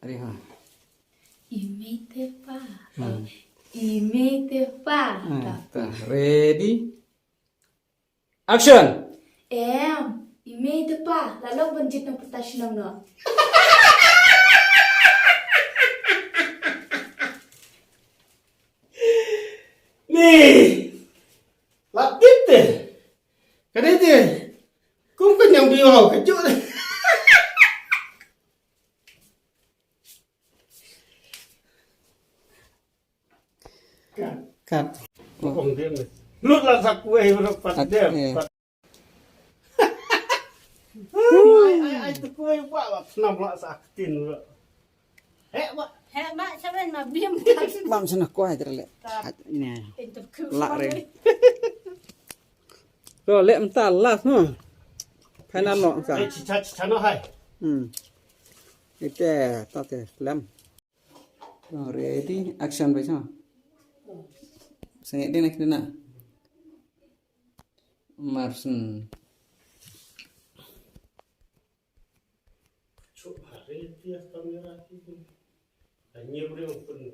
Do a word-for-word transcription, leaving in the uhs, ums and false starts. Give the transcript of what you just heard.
Ready, ha. I mei te pa. Hmm. I mei te pa. Hmm, ta. Ready? Action! Em, i mei te pa, la long ban jied nongpyntas shnong noh. Ni, la tip te. Ka dei te. Kum ka nyang biwa ka juk te. Kat. Ong diem. Lut la sa kuwei, lut pat diem. Ai, ai, ai, tu kuwei, wa, wa, snam la sa ktien, wa. Eh, wa. Heh, ma, saben ma bim. Bam sana kuwei, terlek. Ini. Interview. Lak re. Ko lek mynta last no. Final no ka. Eh, chicha, chicha no hai. Hmm. Ite, tate, lem. Oh, ready, action, bai, sama. Sengit din, action na. Marsen. Cuk, hari dia kamera ti. Hanya boleh open.